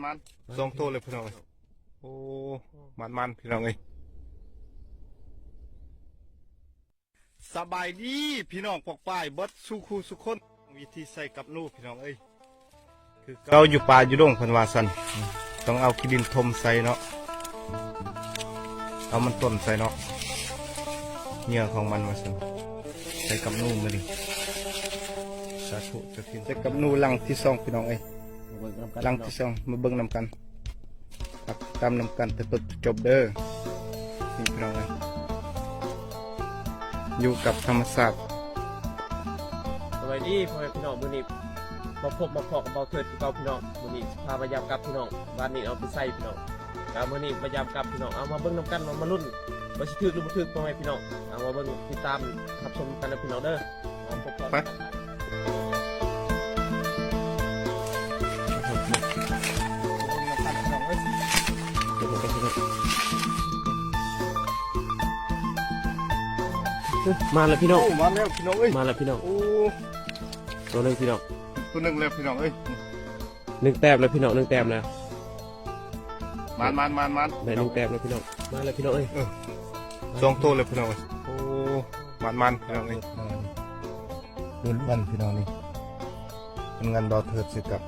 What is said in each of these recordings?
ມັນສອງໂຕເລີຍພີ່ນ້ອງເອີຍ. ໂອ້ ມັນໆ ພີ່ນ້ອງເອີຍ. ສະບາຍດີພີ່ນ້ອງປ້ອງປາຍເບິດສູ່ຄູ່ສູ່ຄົນ. ວິທີໃສ່ກັບໜູພີ່ນ້ອງເອີຍ ຄືເກົ່າ ຢູ່ປ່າຢູ່ດົງເພິ່ນວ່າຊັ້ນ. ຕ້ອງເອົາຂີ້ດິນຖົມໃສ່ເນາະ ເອົາມັນຕົ້ນໃສ່ເນາະ ເຫຍື່ອຂອງມັນວ່າຊັ້ນ. ໃສ່ກັບໜູມື້ນີ້ ສາທຸເຈົ້າຖິ່ນ. ໃສ່ກັບໜູຫຼັງທີສອງພີ່ນ້ອງເອີຍ ມາເບິ່ງນຳກັນ ຫຼັງທີສອງ ມາເບິ່ງນຳກັນ. ຕິດຕາມນຳກັນແຕ່ຕົ້ນຈົນຈົບເດີ ນີ້ພີ່ນ້ອງເອີຍ ຢູ່ກັບທຳມະຊາດ. ສະບາຍດີພໍ່ແມ່ພີ່ນ້ອງ ມື້ນີ້ມາພົບມາພໍ້ກັບບ່າວເທີດຄືເກົ່າພີ່ນ້ອງ. ມື້ນີ້ຊິພາມາຢາມກັບພີ່ນ້ອງ ບ້ານນີ້ເອົາໄປໃສ່ພີ່ນ້ອງ. ກະມື້ນີ້ມາຢາມກັບພີ່ນ້ອງ ເອົາມາເບິ່ງນຳກັນ ມາ ມາລຸ້ນວ່າຊິຖືກຫຼືບໍ່ຖືກ ພໍ່ແມ່ພີ່ນ້ອງ. ເອົາມາເບິ່ງ ຕິດຕາມຮັບຊົມກັນເດີພີ່ນ້ອງເດີ. ໄປ ມາແລ້ວພີ່ນ້ອງ ໂອ້ ມາແລ້ວພີ່ນ້ອງເອີຍ ມາແລ້ວພີ່ນ້ອງ. ໂອ້ ໂຕໜຶ່ງພີ່ນ້ອງ ໂຕໜຶ່ງແລ້ວພີ່ນ້ອງເອີຍ. ໜຶ່ງແຕ້ມແລ້ວພີ່ນ້ອງ ໜຶ່ງແຕ້ມແລ້ວ. ມານໆໆໆ ໄດ້ໜຶ່ງແຕ້ມແລ້ວພີ່ນ້ອງ ມາແລ້ວພີ່ນ້ອງເອີຍ. ເອີ ສອງໂຕແລ້ວພີ່ນ້ອງເອີຍ. ໂອ້ ມານໆ ພີ່ນ້ອງເອີຍ ເອີ ລຸ້ນກັນພີ່ນ້ອງ. ນີ້ ຜົນງານບ່າວເທີດໃສ່ກັບ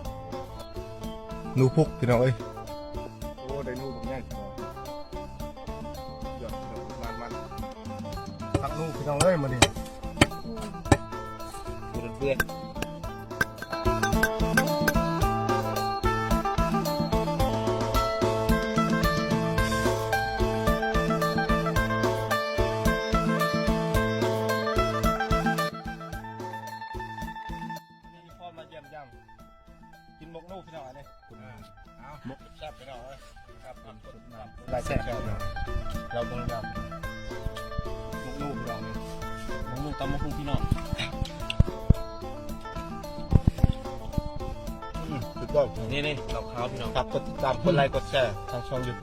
ໜູພຸກພີ່ນ້ອງເອີຍ. ໂອ້ ໄດ້ໜູບັກໃຫຍ່ ຍອດພີ່ນ້ອງ ມານໆ. ຜັກໜູພີ່ນ້ອງເອີຍ ມື້ນີ້ ເດືອດໆ. ນີ້ ພໍ່ມາຢ້ຽມຢາມ ກິນໝົກໜູພີ່ນ້ອງ ອັນນີ້ ເອົາ ໝົກແຊບພີ່ນ້ອງເອີຍ. ລາຍແຊບ ລາວເບິ່ງນຳກັນ ໝົກໜູພີ່ນ້ອງ ໝົກໜູຕຳບັກຫຸ່ງພີ່ນ້ອງ. ອືມ ສຸດຍອດ. ນີ້ໆ ເຫຼົ້າຂາວພີ່ນ້ອງ. ຝາກກົດຕິດຕາມ ກົດໄລ ກົດແຊ ທາງຊ່ອງຢູທູບ